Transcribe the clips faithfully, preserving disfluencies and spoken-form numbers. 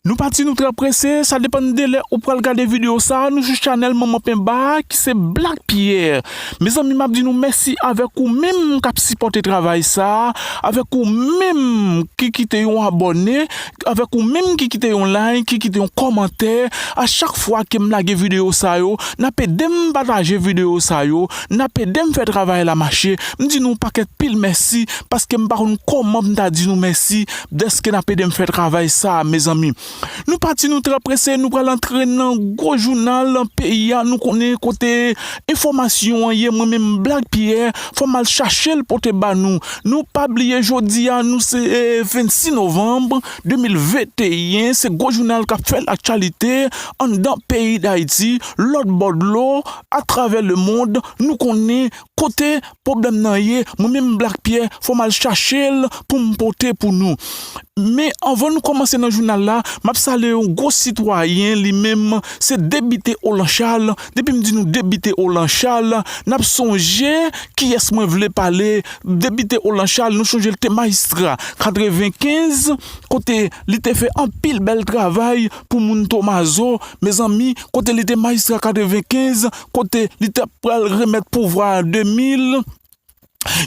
Nou pati, nou trè prese, sa depann de lè ou pral gade videyo sa, nou sou chanèl Manman Penba ki se Black Pierre. Mezanmi, m ap di nou mèsi avèk ou menm k ap sipòte travay sa, avèk ou menm ki kite yon abòne, avèk ou menm ki kite yon like, ki kite yon kòmantè. A chak fwa ke m lage videyo sa yo, n ap ede m pataje videyo sa yo, n ap ede m fè travay la mache. M di nou pakèt pil mèsi, paske m pa konn kòman m ta di nou mèsi dèske n ap ede m fè travay sa, mezanmi. Nou pati, nou trè prese, nou pral antre nan gwo jounal peyi a. Nou konnen kote enfòmasyon an ye, mwen menm Black Pierre, fò m al chache l pote ba nou. Nou pa bliye jodi a, nou se, eh, vennsis novanm de mil venteyen, se gwo jounal k ap fè laktyalite anndan peyi Dayiti, lòt bò dlo, atravè lemonn. Nou konnen kote pwoblèm nan ye, mwen menm Black Pierre, fò m al chache l pou m pote pou nou. Men anvan nou kòmanse nan jounal la, m ap salye yon gwo sitwayen, li menm se Debite Olan Charles. Depi m di nou Debite Olan Charles, n ap sonje kiyès mwen vle pale. Debite Olan Charles, nou sonje l te majistra katrevenkenz, kote li te fè anpil bèl travay pou moun Tomazo, mezanmi, kote li te majistra katrevenkenz, kote li te pral remèt pouvwa a de mil.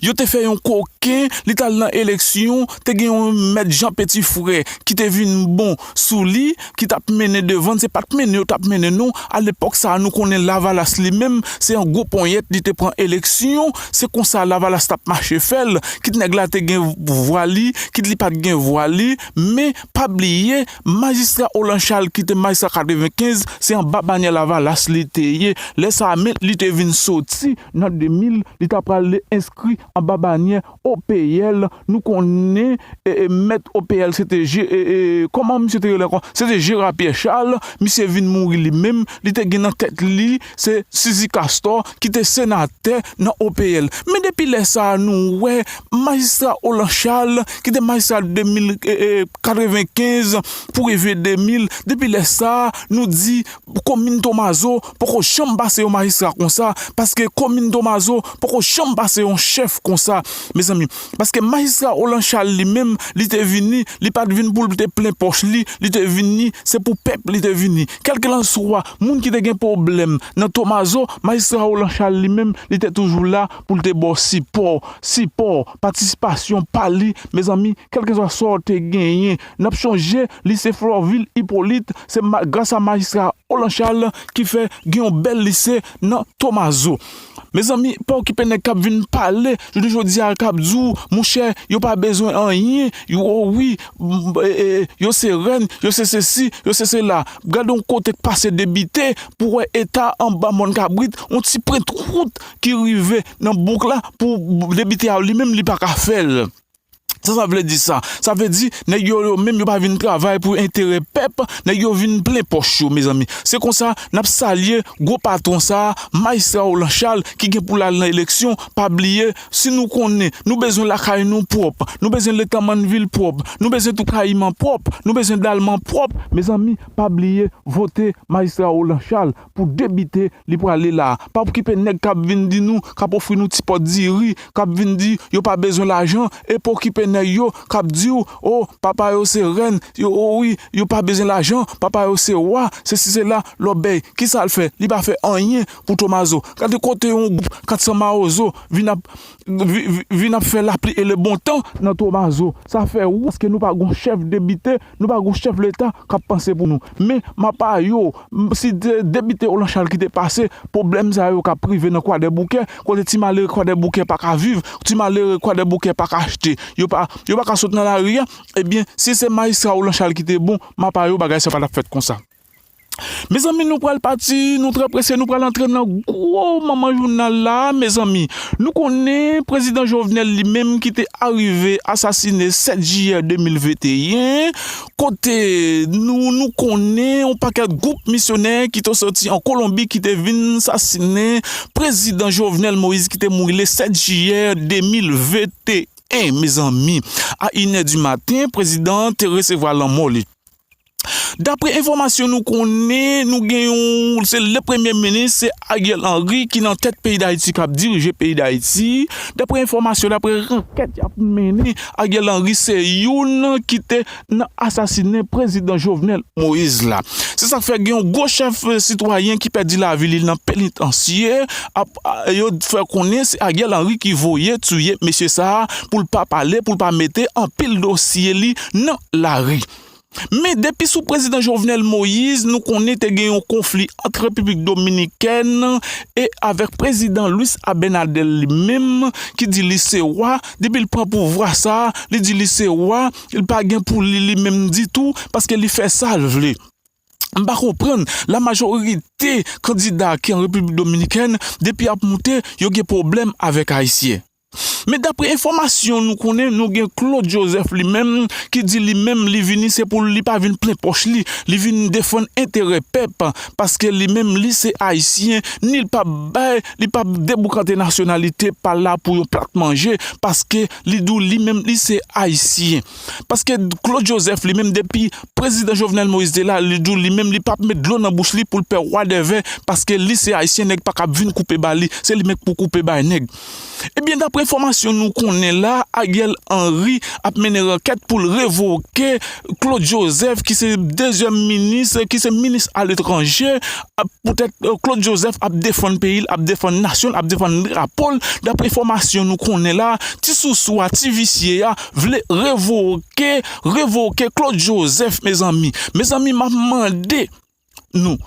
Yo te fè yon koken, li t al nan eleksyon, te gen yon mèt Jan Petifrè ki te vin bon sou li, ki t ap mennen devan, se pa t mennen yo t ap mennen non. A lepòk sa a, nou konnen Lavalas li menm, se yon gwo ponyèt li te pran eleksyon, se konsa Lavalas t ap mache fè l, kit nèg la te gen vwa li, kit li pa t gen vwa li, men pa bliye, majistra Olan Charles ki te majistra katrevenkenz, se anba banyè Lavalas li te ye. Lè sa a menm, li te vin soti nan de mil, li ta pral enskri anba banyè O P L. Nou konnen, e, e, mèt O P L, se te Je-, e, e, kòman misye te rele ankò? Se te Gérard Pierre Charles. Misye vin mouri li menm. Li te gen nan tèt li, se Sizi Castor, ki te senatè nan O P L. Men depi lè sa a, nou wè majistra Olan Charles, ki te majistra de mil, e, e, katrevenkenz pou rive de mil, depi lè sa a, nou di komin Tomazo poko janm pase yon majistra konsa, paske komin Tomazo poko janm pase yon chèf konsa, mezanmi. Paske majistra Olan Charles li menm, li te vini, li pa t vin pou l te plen pòch li, li te vini, se pou pèp li te vini. Kèlkelanswa moun ki te gen pwoblèm nan Tomazo, majistra Olan Charles li menm, li te toujou la pou l te ba w sipò, sipò, patisipasyon pa li, mezanmi, kèlkeswa sa w te genyen. N ap chonje lise Florvil Hyppolite, se ma-, gras a majistra Olan Charles ki fè gen yon bèl lise nan Tomazo. Mezanmi, pa okipe nèg k ap vin pale, jounen jodi a, k ap di w, monchè, yo pa bezwen anyen, yo, o wi, m, e, e, yo se rèn, yo se sesi, yo se sela. Gade yon kote k pase Debite pou wè eta anba Mòn Kabrit, yon ti pwent wout ki rive nan bouk la pou Debite a li menm li pa ka fè l. Sa sa vle di sa? Sa vle di, nèg yo, yo menm yo pa vin travay pou enterè pèp, nèg yo vin plen pòch yo, mezanmi. Se konsa, n ap salye gwo patwon sa a, majistra Olan Charles, ki gen pou l al nan eleksyon. Pa bliye, si nou konnen, nou bezwen lakay nou pwòp, nou bezwen Letanmanvil pwòp, nou bezwen Toukayiman pwòp, nou bezwen Dalman pwòp, mezanmi, pa bliye vote majistra Olan Charles pou Debite li prale la. Pa okipe nèg k ap vin di nou, k ap ofri nou ti pòt diri, k ap vin di yo pa bezwen lajan, e pa okipe nèg yo k ap di w, o, papa yo se rèn, yo, o wi, yo pa bezwen lajan, papa yo se wa, sesi sela, lòbèy. Kisa l fè? Li pa fè anyen pou Tomazo. Gade kote yon gwoup kat san mawozo vin ap, vi-, vi-, vin ap fè lapli e lebontan nan Tomazo. Sa fè wont paske nou pa gon chèf Debite, nou pa gon chèf Leta k ap panse pou nou. Men, mapa yo, m, si de, Debite Olan Charles ki te pase, pwoblèm sa yo k ap rive nan Kwadèboukè, kote ti malere Kwadèboukè pa ka viv, ti malere Kwadèboukè pa ka achte, yo pa, yo pa ka sot nan lari a, ebyen, si se majistra Olan Charles ki te bon, mapa yo, bagay sa pa t ap fèt konsa. Mezanmi, nou pral pati, nou trè prese, nou pral antre nan gwo manman jounal la, mezanmi. Nou konnen prezidan Jovenel li menm ki te arive asasine sèt jiyè de mil venteyen, kote nou, nou konnen yon pakèt gwoup misyonè ki te soti an Kolonbi ki te vin sasinen prezidan Jovenel Moïse ki te mouri le sèt jiyè de mil venteyen, mezanmi. A inè di maten, prezidan an te resevwa lanmò li. Dapre enfòmasyon nou konnen, nou gen yon, se le premye minis, se Ariel Henry ki nan tèt peyi Dayiti, k ap dirije peyi Dayiti. Dapre enfòmasyon, dapre ankèt y ap mennen, Ariel Henry se youn ki te nan asasinen prezidan Jovenel Moïse la. Se sa k fè gen yon gwo chèf, eh, sitwayen ki pèdi lavi li nan penitansye, ap, a, yo fè konnen se Ariel Henry ki voye tiye mesye sa a pou l pa pale, pou l pa mete anpil dosye li nan lari. Men depi sou prezidan Jovenel Moïse, nou konnen te gen yon konfli ant Repiblik Dominikèn e avèk prezidan Luis Abinader li menm, ki di li se wa, depi l pran pouvwa sa a, li di li se wa, li pa gen pou li li menm ditou, paske li fè sa l vle. M pa konprann, la majorite kandida ki an Repiblik Dominikèn, depi y ap moute, yo gen pwoblèm avèk Ayisyen. Men dapre enfòmasyon nou konnen, nou gen Claude Joseph li menm, ki di li menm li vini se pou li pa vin plen pòch li, li vin defann enterè pèp, paske li menm li se Ayisyen, ni l p ap bay, li p ap deboukante nasyonalite pa l la pou yon plat manje, paske li di w li menm li se Ayisyen. Paske Claude Joseph li menm depi prezidan Jovenel Moïse te la, li di w li menm li p ap met dlo nan bouch li pou l pè wa dèvè, paske li se Ayisyen, nèg pa kab vin koupe ba li, se li menm k pou koupe bay nèg. Ebyen, dapre enfòmasyon nou konnen la, Ariel Henry ap mennen rankèt pou l revoke Claude Joseph, ki se dezyèm minis, ki se minis aletranje, ap, poutèt, eh, Claude Joseph ap defann peyi l, ap defann nasyon l, ap defann drapo l. Dapre enfòmasyon nou konnen la, ti sousou a, ti visye a, vle revoke, revoke Claude Joseph, mezanmi. Mezanmi, m ap mande nou,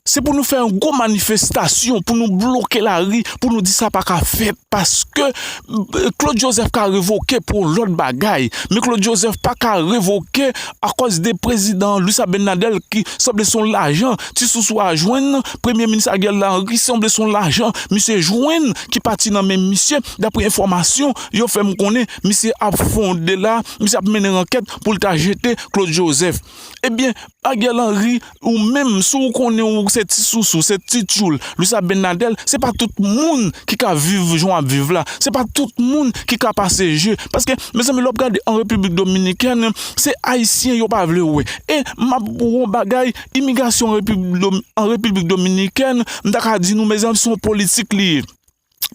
se pou nou fè yon gwo manifestasyon, pou nou bloke lari, pou nou di sa pa ka fèt, paske, eh, Claude Joseph ka revoke pou yon lòt bagay, men Claude Joseph pa ka revoke akòz de prezidan Luis Abinader ki sanble se yon lajan ti sousou a jwenn, premye minis Ariel Henry sanble se yon lajan misye jwenn ki pati nan men misye, dapre enfòmasyon yo fè m konnen, misye ap fè yon dela, misye ap mennen rankèt pou l ta jete Claude Joseph. Ebyen, Ariel Henry, ou menm, si w konnen w se ti sousou, se ti tchoul Luis Abinader, se pa tout moun ki ka viv jan w ap viv la. Se pa tout moun ki ka pase je. Paske, mezanmi, lè w ap gade an Repiblik Dominikèn, se Ayisyen yo pa vle wè. E m ap di w yon bagay, imigrasyon Repiblik Domi-, an Repiblik Dominikèn, m ta ka di nou, mezanmi, se yon politik li ye.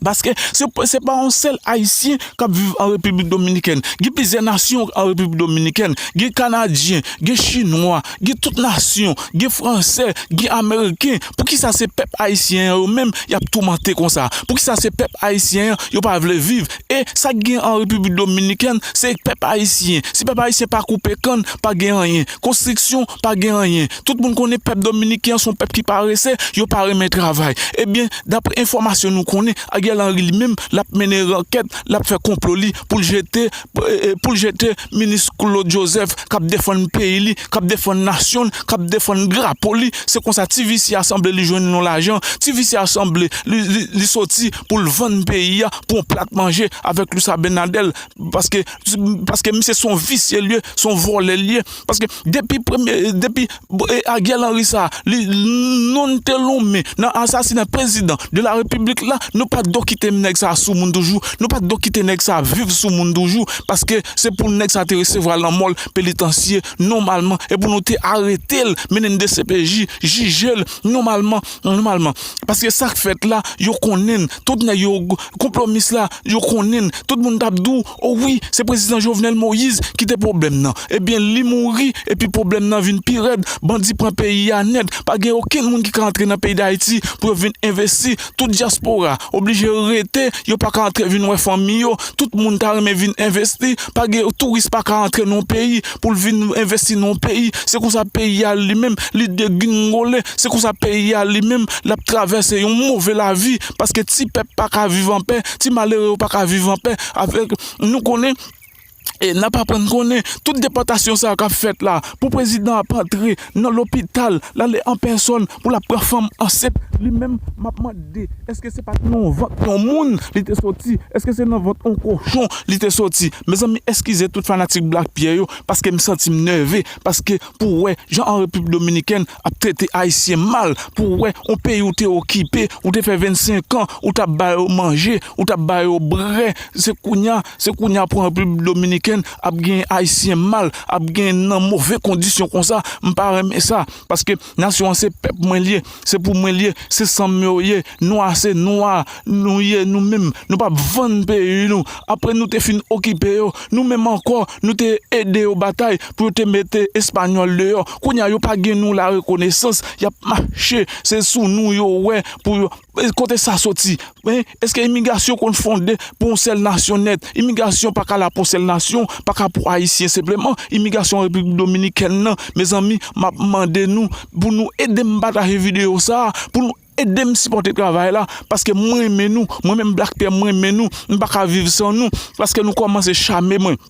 Paske se, se pa yon sèl Ayisyen k ap viv an Repiblik Dominikèn. Gen plizyè nasyon an Repiblik Dominikèn. Gen Kanadyen, gen Chinwa, gen tout nasyon, gen Fransè, gen Ameriken. Poukisa se pèp Ayisyen an yo menm y ap toumante konsa? Poukisa se pèp Ayisyen an yo pa vle viv? E sa k gen an Repiblik Dominikèn, se pèp Ayisyen. Si pèp Ayisyen pa koupe kann, pa gen anyen. Konstriksyon, pa gen anyen. Tout moun konnen pèp dominiken an se yon pèp ki parese, yo pa renmen travay. Ebyen, dapre enfòmasyon nou konnen, Ariel Henry li menm, l ap mennen rankèt, l ap fè konplo li pou l jete, eh, eh, pou l jete minis Claude Joseph k ap defann peyi li, k ap defann nasyon l, k ap defann drapo li. Se konsa ti visye a sanble li jwenn yon lajan, ti visye a sanble li, li, li soti pou l vann peyi a pou yon plat manje avèk Luis Abinader. Paske, paske misye se yon visye l ye, se yon vòlè l ye. Paske depi premye, depi, e, Ariel Henry sa, li, non l te lonmen nan asasina prezidan de la repiblik la, nou pa t dwe kite nèg sa sou moun toujou, nou pa t dwe kite nèg sa viv sou moun toujou, paske se pou nèg sa te resevwa lanmò l, penitansye, nòmalman, e pou nou te arete l, mennen l D C P J, jije l, nòmalman, nòmalman. Paske sa k fèt la, yo konnen l, tout nèg yo, konplomis la, yo konnen l, tout moun t ap di w, o wi, se prezidan Jovenel Moïse ki te pwoblèm nan. Ebyen, li mouri, epi pwoblèm nan vin pi rèd, bandi pran peyi a nèt, pa gen okenn moun ki ka antre nan peyi Dayiti pou yo vin envesti, tout dyaspora oblije rete, yo pa ka antre vin wè fanmi yo, tout moun ta renmen vin envesti, pa gen touris pa ka antre nan yon peyi pou l vin envesti nan yon peyi, se konsa peyi a li menm, li degringole, se konsa peyi a li menm, l ap travèse yon move lavi, paske ti pèp pa ka viv anpè, ti malere yo pa ka viv anpè, avèk, nou konnen, e n ap aprann konnen, tout depòtasyon sa yo k ap fèt la, pou prezidan ap antre nan lopital, l ale an pèsòn, pou l ap pran fanm ansent, Li menm, m ap mande, èske se pa t nan vant yon moun li te soti? Èske se nan vant yon kochon li te soti? Mezanmi, eskize tout fanatik Black Pierre yo, paske m santi m nève, paske pou w wè jan an Repiblik Dominikèn ap trete Ayisyen mal, pou w wè yon peyi ou te okipe, ou te fè vennsenk an, ou t ap ba yo manje, ou t ap ba yo brè, se kounya, se kounya pou an Repiblik Dominikèn ap gen Ayisyen mal, ap gen nan move kondisyon konsa, m pa renmen sa, paske nasyon an se pèp mwen l ye, se pou mwen l ye, se san m yo ye, nwa se nwa, nou ye nou menm, nou p ap vann peyi nou. Apre nou te fin okipe yo, nou menm ankò, nou te ede yo batay pou yo te mete espanyòl deyò. Kounya yo pa gen nou la rekonesans, y ap mache, se sou nou yo wè pou yo. E kote sa soti? Hein? Èske imigrasyon konn fonde pou yon sèl nasyon nèt? Imigrasyon pa ka la pou yon sèl nasyon, pa ka pou Ayisyen senpleman. Imigrasyon Repiblik Dominikèn nan, mezanmi, m ap mande nou pou nou ede m pataje videyo sa a, pou nou ede m sipòte travay la, paske mwen renmen nou, mwen menm Black Pierre, mwen renmen nou, m pa ka viv san nou, paske nou kòmanse chame mwen.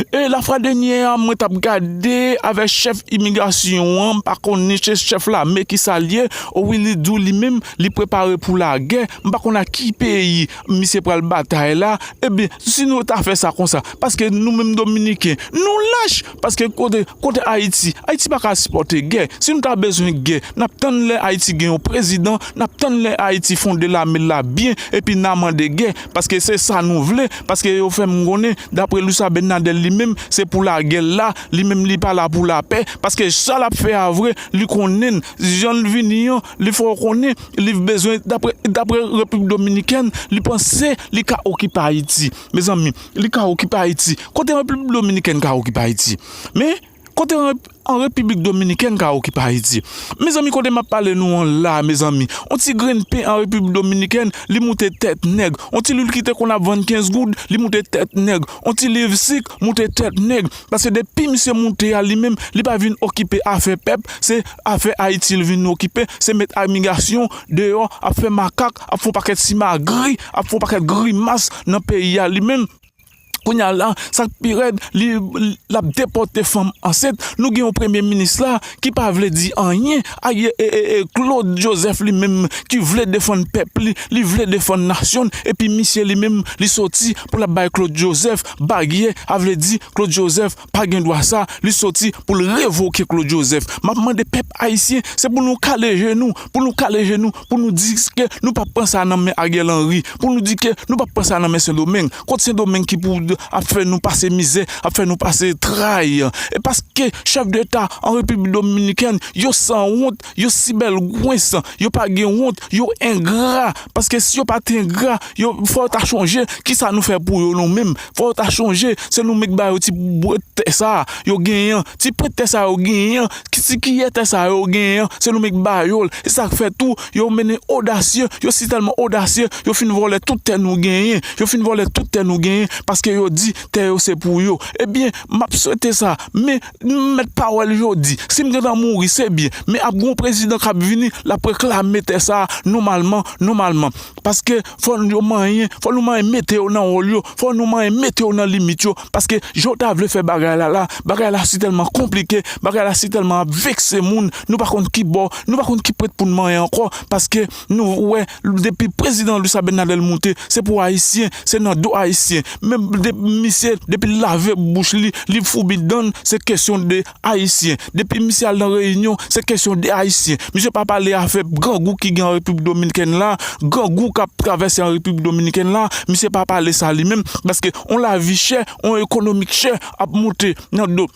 E lafwa dènyè a, mwen t ap gade avèk chèf imigrasyon an, m pa konn ni se chèf lame ki sa l ye, o wi, li di w li menm, li prepare pou lagè, m pa konn ak ki peyi misye pral batay la, ebyen, si nou ta fè sa konsa, paske nou menm Dominiken, nou lach, paske kote, kote Ayiti, Ayiti pa ka sipòte gè, si nou ta bezwen gè, n ap tann lè Ayiti gen yon prezidan, n ap tann lè Ayiti fonde lame l la byen, epi n a mande gè, paske se sa nou vle, paske yo fè m konnen, dapre Luis Abinader li menm, se pou lagè l la, li menm li pa la pou lapè, paske sa l ap fè a vre, li konnen, jan l vini an, li fè w konnen, li bezwen, dapre, dapre Repiblik Dominikèn, li panse li ka okipe Ayiti. Mezanmi, li ka okipe Ayiti. Kote Repiblik Dominikèn ka okipe Ayiti? Men, kote an, an Repiblik Dominikèn ka okipe Ayiti? Mezanmi, kote m ap pale nou an la, mezanmi, on ti grenn pen an Repiblik Dominikèn, li moute tèt nèg. On ti lwil ki te konn ap vann kenz goud, li moute tèt nèg. On ti liv sik, moute tèt nèg. Paske depi misye moute a li menm, li pa vin okipe afè pèp, se afè Ayiti l vin okipe, se met imigrasyon deyò, ap fè makak, ap fè yon pakèt simagri, ap fè yon pakèt grimas nan peyi a li menm. Kounye a la, sa k pi rèd, li, l ap depòte fanm ansent. Nou gen yon premye minis la ki pa vle di anyen. Aryè, e, e, e, Claude Joseph li menm ki vle defann pèp li, li vle defann nasyon l, epi misye li menm, li soti pou l ap bay Claude Joseph baryè. A vle di, Claude Joseph pa gen dwa sa, li soti pou l revoke Claude Joseph. M ap mande pèp ayisyen, se pou nou kale je nou, pou nou kale je nou, pou nou di ke nou p ap pran sa nan men Ariel Henry, pou nou di ke nou p ap pran sa nan men Sendomeng. Kot Sendomeng ki pou ap fè nou pase mizè, ap fè nou pase tray? E paske chèf deta an Repiblik Dominikèn, yo sanwont, yo sibèlgwens, yo pa gen wont, yo engra. Paske si yo pa t engra, yo, fò yo ta chonje kisa nou fè pou yo nou menm. Fò yo ta chonje, se nou menm k ba yo ti bout tè sa a, yo genyen an. Ti bout tè sa a yo genyen an, ki, ti kiyè tè sa a yo genyen an, se nou menm k ba yo l. E sa k fè tou, yo mennen odasye, yo si tèlman odasye, yo fin vòlè tout tè nou genyen. Yo fin vòlè tout tè nou genyen, paske yo di tè yo se pou yo. Ebyen, m ap swete sa, men m mèt pawòl jodi. Si m gentan mouri, se byen. Men ap gen yon prezidan k ap vini, l ap reklame tè sa a nòmalman, nòmalman. Paske fò yo manyen, fò nou manyen mete yo nan wòl yo, fò nou manyen mete yo nan limit yo. Paske jan yo ta vle fè bagay la la, bagay la si tèlman konplike, bagay la si tèlman ap vekse moun, nou pa konn ki bò, nou pa konn ki pwent pou n manyen ankò. Paske nou wè, depi prezidan Luis Abinader moute, se pou Ayisyen, se nan do Ayisyen. Men de, misye, depi l lave bouch li, li foubi dann, se kesyon de Ayisyen. Depi misye al nan reyinyon, se kesyon de Ayisyen. Misye pa pale afè grangou ki gen an Repiblik Dominikèn la, grangou k ap travèse an Repiblik Dominikèn la, misye pa pale sa li menm, paske on lavi chè, on ekonomi k chè ap moute nan do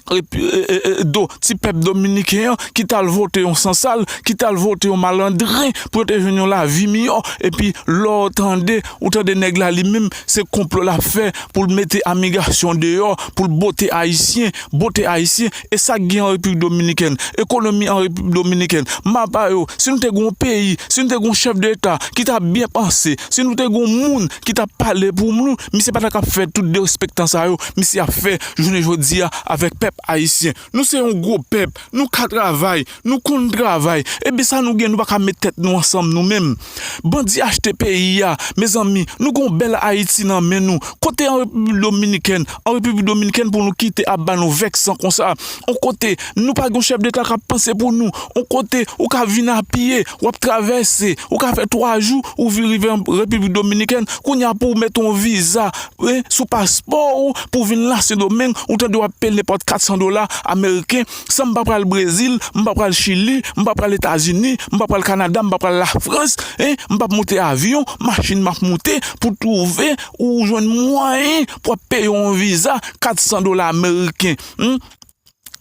epi, e, e, e, do ti pèp dominiken an ki t al vote yon sansal, ki t al vote yon malandren pou yo te jwenn yon lavi miyò. Epi lè w tande, ou tande nèg la li menm, se konplo l ap fè pou l mete imigrasyon deyò, pou l bote Ayisyen, bote Ayisyen. E sa k gen an Repiblik Dominikèn, ekonomi an Repiblik Dominikèn, mapa yo, si nou te gen yon peyi, si nou te gen yon chèf deta ki t ap byen panse, si nou te gen yon moun ki t ap pale pou nou, misye pa ta k ap fè tout derespektan sa yo misye ap fè jounen jodi a avèk pèp Ayisyen. Nou se yon gwo pèp, nou ka travay, nou konn travay. Ebyen sa nou gen, nou pa ka met tèt nou ansanm nou menm. Bandi achte peyi a, mezanmi, nou gen yon bèl Ayiti nan men nou. Kote an Repiblik Dominikèn? An Repiblik Dominikèn pou nou kite ap ba nou vèksan konsa. On kote, nou pa gen chèf deta k ap panse pou nou. On kote, ou ka vin a pye, w ap travèse, ou ka fè twa jou, ou vin rive an Repiblik Dominikèn. Kounye a pou w mete yon viza, wi, sou paspò ou pou w vin Lasendomeng, ou tande w ap peye nenpòt kat san dola ameriken. San m pa pral Brezil, m pa pral Chili, m pa pral Etazini, m pa pral Kanada, m pa pral Lafrans, en, m p ap monte avyon, machin m ap monte pou twouve ou jwenn mwayen pou w ap peye yon viza kat san dola ameriken. Hmm?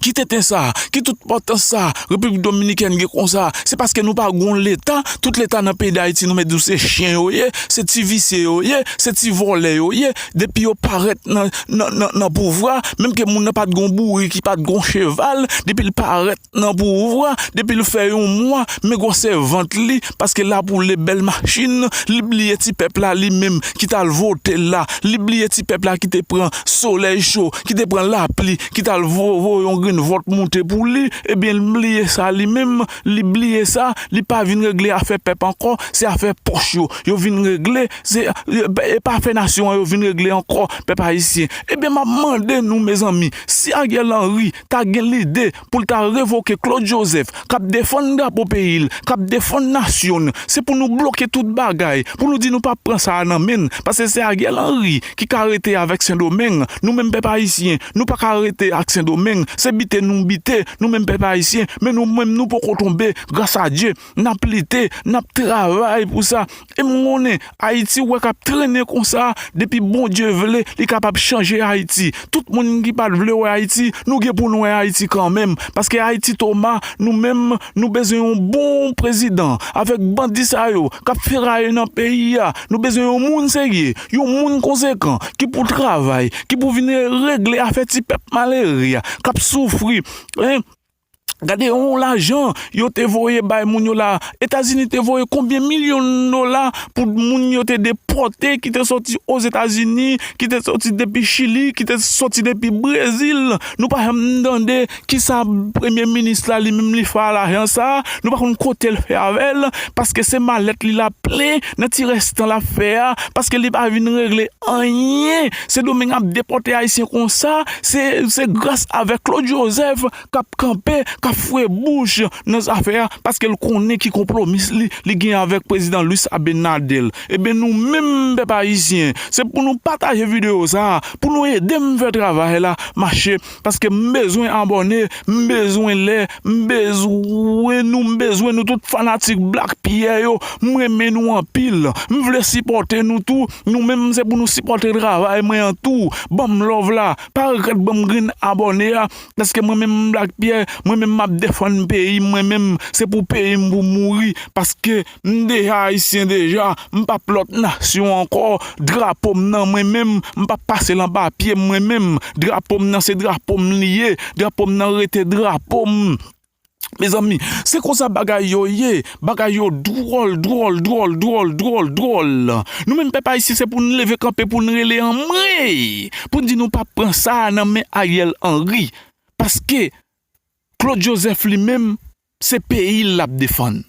Ki tenten sa, ki tout pòtans sa, Repiblik Dominikèn gen konsa, se paske nou pa gon leta, tout leta nan peyi Dayiti nou mèt di w se chen yo ye, se ti visye yo ye, se ti vòlè yo ye, depi yo parèt nan, nan, nan, nan pouvwa, menm ke moun nan pa t gon bourik, li pa t gon cheval, depi l parèt nan pouvwa, depi l fè yon mwa, men gwosè vant li, paske l ap woule bèl machin, li bliye ti pèp la li menm, ki t al vote l la, li bliye ti pèp la ki te pran solèy cho, ki te pran lapli, ki t al vo-, voye yon grenn vòt moute pou li, ebyen, li bliye sa li menm, li bliye sa, li pa vin regle afè pèp ankò, se afè pòch yo, yo vin regle, se, e pa afè nasyon an yo vin regle ankò, pèp ayisyen. Ebyen, m ap mande nou, mezanmi, si Ariel Henry ta gen lide pou l ta revoke Claude Joseph, k ap defann drapo peyi l, k ap defann nasyon n, se pou nou bloke tout bagay, pou nou di nou p ap pran sa a nan men n, paske se Ariel Henry ki ka rete avèk Sendomeng. Nou menm pèp ayisyen, nou pa ka rete ak Sendomeng, se bite nou bite, nou menm pèp ayisyen, men nou menm nou poko tonbe, gras a Dye, n ap lite, n ap travay pou sa. E m konnen Ayiti w wè k ap trennen konsa, depi Bondye vle, li kapab chanje Ayiti. Tout moun ki pa t vle wè Ayiti, nou gen pou n wè Ayiti kanmenm. Paske Ayiti Toma, nou menm, nou bezwen yon bon prezidan. Avèk bandi sa yo k ap feraye nan peyi a, nou bezwen yon moun serye, yon moun konsekan, ki pou travay, ki pou vin regle afè ti pèp malere a, k ap soufri. En, gade yon lajan yo te voye bay moun yo la. Etazini te voye konbyen milyon dola pou moun yo te depòte ki te soti Ozetazini, ki te soti depi Chili, ki te soti depi Brezil. Nou pa janm tande kisa premye minis la li menm li fè a lajan sa. Nou pa konn kote l fè avè l, paske se malèt li l ap plen nan ti rès tan l ap fè a, paske li pa vin regle anyen. Sendomeng ap depòte ayisyen konsa, se, se gras avèk Claude Joseph k ap kanpe, k ap foure bouch nan zafè a, paske l konnen ki konpwomis li, li gen avèk prezidan Luis Abinader. Ebyen, nou menm, pèp ayisyen, se pou nou pataje videyo sa a, pou nou ede m fè travay la mache, paske m bezwen abòne, m bezwen lè, m bezwen nou, m bezwen nou tout fanatik Black Pierre yo, m renmen nou anpil, m vle sipòte nou tou, nou menm se pou nou sipòte travay mwen an tou, ban m love la, pa regrèt ban m grenn abòne a, paske mwen menm Black Pierre, mwen menm m ap defann peyi m, mwen menm se pou peyi m pou m mouri, paske m deja ayisyen deja, m p ap lòt nasyon ankò, drapo m nan mwen menm, m p ap pase l anba pye m mwen menm, drapo m nan se drapo m li ye, drapo m nan rete drapo m. Mezanmi, se konsa bagay yo ye, bagay yo dwòl, dwòl, dwòl, dwòl, dwòl, dwòl. Nou menm pèp ayisyen se pou n leve kanpe, pou n rele anmwey, pou n di nou p ap pran sa a nan men Ariel Henry. Paske Claude Joseph li menm, se peyi l l ap defann.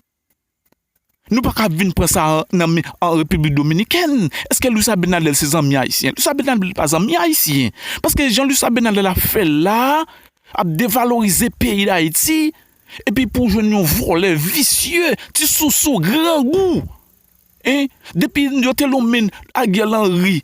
Nou pa ka vin pran sa nan men an Repiblik Dominikèn. Èske Luis Abinader se zanmi ayisyen? Luis Abinader pa zanmi ayisyen. Paske jan Luis Abinader ap fè la, ap devalorize peyi Dayiti, epi pou jwenn yon vòlè visye, ti sousou, grangou. En, depi yo te lonmen Ariel Henry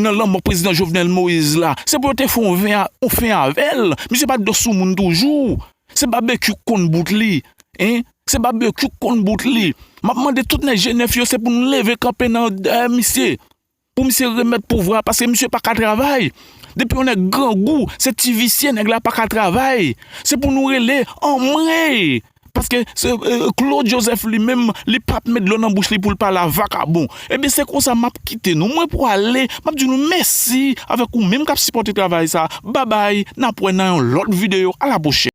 nan lanmò prezidan Jovenel Moïse la, se pou yo te fè yon ven a, yon fen avè l. Misye pa t dous sou moun toujou. Se babekyou k konn bout li. En, se babekyou k konn bout li. M ap mande tout nèg G nèf yo, se pou n leve kanpe nan dèyè misye. Pou misye remèt pouvwa a, paske misye pa ka travay. Depi yon nèg grangou, se ti visye, nèg la pa ka travay. Se pou nou rele anmwey. Paske se, e, Claude Joseph li menm, li p ap met dlo nan bouch li pou l pale a vakabon. Ebyen, se konsa m ap kite nou. Mwen pwale, m ap di nou mèsi avèk ou menm k ap sipòte travay sa. Babay, n ap wè nan yon lòt videyo. A la pwochèn.